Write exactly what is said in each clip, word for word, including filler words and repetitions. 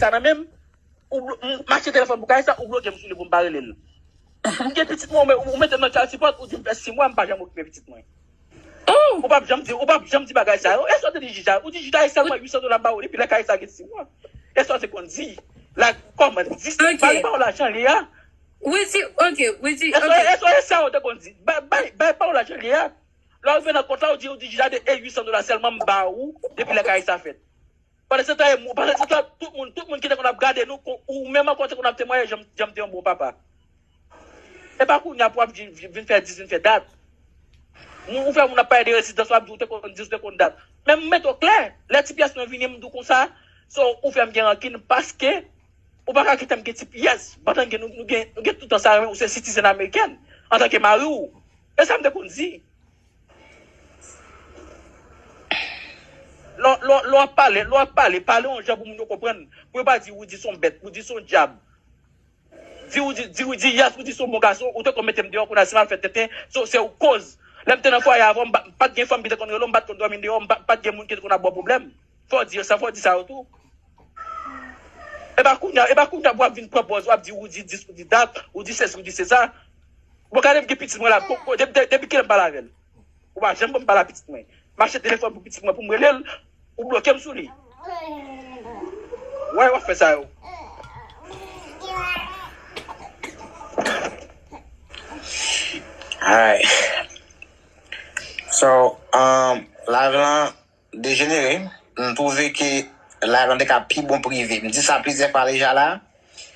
sa nan men m, ou blo- m- m achte telefòn pou Kaysa, ou bloke m sou li pou m pa rele l. M gen pitit mwen, ou mete m nan child support, ou di m fè sis mwa, m pa janm okipe pitit mwen. Ou p ap janm di, ou p ap janm di bagay sa yo. Èske w te di jij la? Ou di jij la e sèlman uit san dola m ba ou depi lè Kaysa gen sis mwa. Èske w te konn di? Like, kòman? Di, pale pa w lajan li a. Wi, di, ok, wi, di, ok. Èske, èske, èske sa yo te konn di? Bay, bay, bay pa w lajan li a. Lè w rive nan kont la, ou di, ou di jij la de, e uit san dola sèlman m ba ou depi lè Kaysa fèt. Pandan se tan, pandan se tan, tout moun, tout moun ki te konn ap gade nou, ou menm ankò te konn ap temwaye, jan m te yon bon papa. E pa kounye a pou w ap vin fè dis, vin fè dat. Ou fè moun ap pale de rezidans, w ap di ou te konn dis, ou te konn dat. Men m mete w klè, lè ti pyès mwen vini, m di w konsa, so ou fè m gen rankin paske ou pa ka kite m gen ti pyès. Pandan gen nou, nou gen, nou gen tout tan sa renmen, ou se citizen amerikèn, antanke mari w. E sa m te konn di. Lè w ap pale, lè w ap pale, pale yon jan pou moun yo konprann. Pou yo pa di Roody se yon bèt, Roody se yon dyab. Di Roody, di Roody, yes, Roody se yon bon gason, ou te konn mete m deyò, kounye a si m al fè tenten, se ou koz. Lè m te nan fwaye avè w, m pa t gen fanm ki te konn rele w, m pa t konn dòmi deyò, m pa t gen moun ki te konn ap ba w pwoblèm. Fò w di sa, fò w di sa yo tou. E pa kounye a, e pa kounye a pou w ap vin pran pòz, w ap di Roody dis, Roody dat, Roody sesi, Roody sesa. Bon, gade m gen pitit mwen la, depi kilè m pale avè l? Ou pa janm ban m pale a pitit mwen. M achte telefòn pou pitit mwen pou m rele l, ou bloke m sou li. Why w ap fè sa yo? Alright. So, um, live lan dejenere. M twouve ke live lan te ka pi bon prive. M di sa plizyè fwa deja la.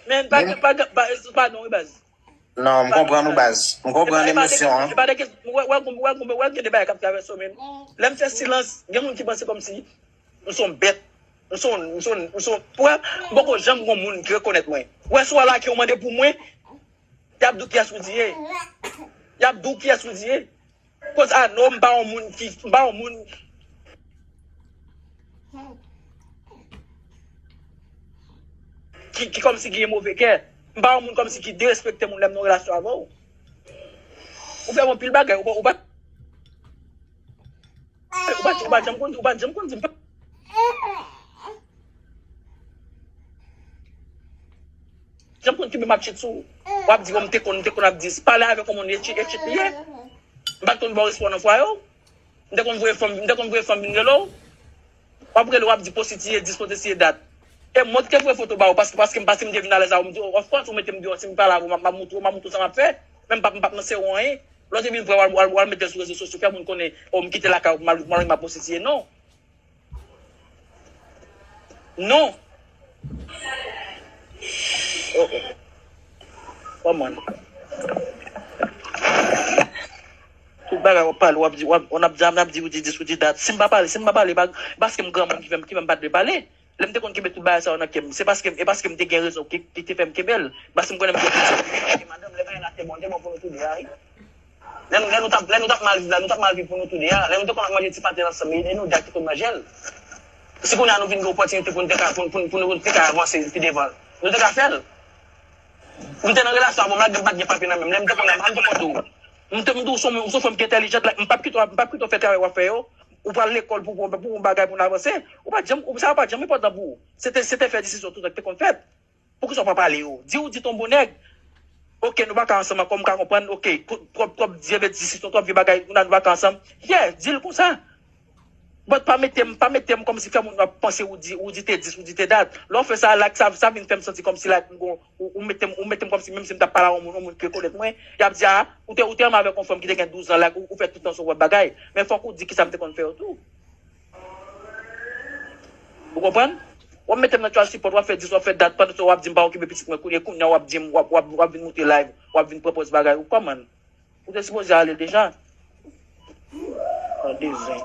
Men, pa, pa, pa, pa, pa, non, wi, baz. Non, m konprann ou baz. M konprann emosyon an. Wè gen de bagay k ap travèse w menm. Lè m fè silans, gen moun ki panse kòmsi m se yon bèt. M se yon, m se yon, m se yon, wè, m poko janm gon moun ki rekonèt mwen. Wè, si w al lake, w mande pou mwen, y ap di w kiyès ou di ye. Y ap di w kiyès ou di ye. Koz a non, m pa yon moun ki, m pa yon moun ki, ki kòmsi ki gen move kè. M pa yon moun kòmsi ki derespekte moun lè m nan relasyon avè w. Ou fè m anpil bagay, ou pa, ou pa, ou pa, ou pa janm konn, ou pa janm konn di m pa. Janm konn kenbe m ap chit sou ou. W ap di, bon, m te konn, m te konn ap di, pale avèk yon moun, e chit, e chit li ye. M pa t konn ba w respè w nan fwaye w. M te konn voye fanm, m te konn voye fanm vin rele w. W ap rele, w ap di, posti ti ye dis, posti ti ye dat. E mwen ki te voye foto ba w, paske, paske, paske m te vin alèz avè w, m di, of course, ou mete m deyò, si m pale avè w, m ap, m ap moutre w, m ap moutre w sa m ap fè. Men m p ap, m p ap nan sere w anyen. Lè w te vin prè, w al, w al, w al mete l sou rezo sosyo, fè moun konnen, o, m kite lakay ou, m al, m al, m ap posti ti ye, non. Non. Oh, oh. Kòman? Tout bagay w ap pale, w ap di, w ap, w ap di, w ap di, ou di dis, ou di dat. Si m pa pale, si m pa pale, pa, paske m granmoun ki fè m, ki fè m pa t vle pale. Lè m te konn kenbe tout bagay sa yo nan kè m, se paske, e paske m te gen rezon ki, ki te fè m kenbe l. Paske m konnen m te gen madanm, lè bagay la te bon, te bon pou nou tou de a, wi. Lè nou, lè nou t ap, lè nou t ap mal viv la, nou t ap mal viv pou nou tou de a. Lè nou te konn ap manje ti paten ansanm, e nou de a ki konn manje l. Si kounye a nou vin gen opòtinite pou nou te ka, pou, pou, pou nou te ka avanse pi devan, nou te ka fè l. M te nan relasyon avè w, malgre m pa t gen papye nan men m. Lè m te konn ap, m te konn di w. M te, m di w se yon, se yon fanm ki entèlijant, like, m p ap kite w, m p ap kite w fè travay w ap fè yo. Ou pral lekòl pou, pou, pou yon bagay pou n avanse. Ou pa t janm, ou, sa pa t janm enpòtan pou ou. Se te, se te fè desizyon toutan ki te konn fèt. Poukisa w pa pale yo? Di ou di ton bon nèg. Ok, nou pa ka ansanm ankò, m ka konprann, ok, twòp, twòp vye betiz, twòp vye bagay, nou pa ka ansanm. Yeah, di l konsa. But pa mete m, pa mete m kòmsi fè moun ap panse ou di, ou di te dis, ou di te dat. Lè w fè sa, like, sa, sa vin fè m santi kòmsi, like, m gon, ou, ou mete m, ou mete m kòmsi menm si m t ap pale a yon moun, yon moun ki rekonèt mwen, y ap di, a, ou te, ou te ansanm avèk yon fanm ki te gen douz an, like, ou, ou fè tout tan sou wòl bagay. Men fòk ou di kisa m te konn fè yo tou. Ou konprann? W ap mete m nan child support, w ap fè dis, w ap fè dat, pandan w ap di m pa okipe pitit mwen, kounye, kounye a w ap di m, w ap, w ap, w ap vin moute live, w ap vin pran pòz bagay, ou kòman? Ou te sipoze ale deja. An dezen.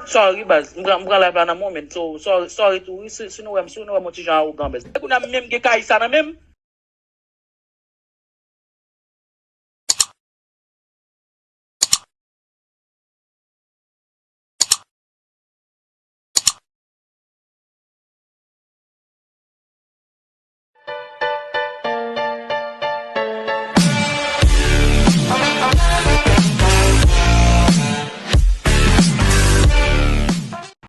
Sorry, baz. M pran, m pran live la nan moman, so, sorry, sorry tou, wi, si, si nou wè m, si nou wè m yon ti jan awogan, baz. Kounye a m menm gen kay sa nan men m.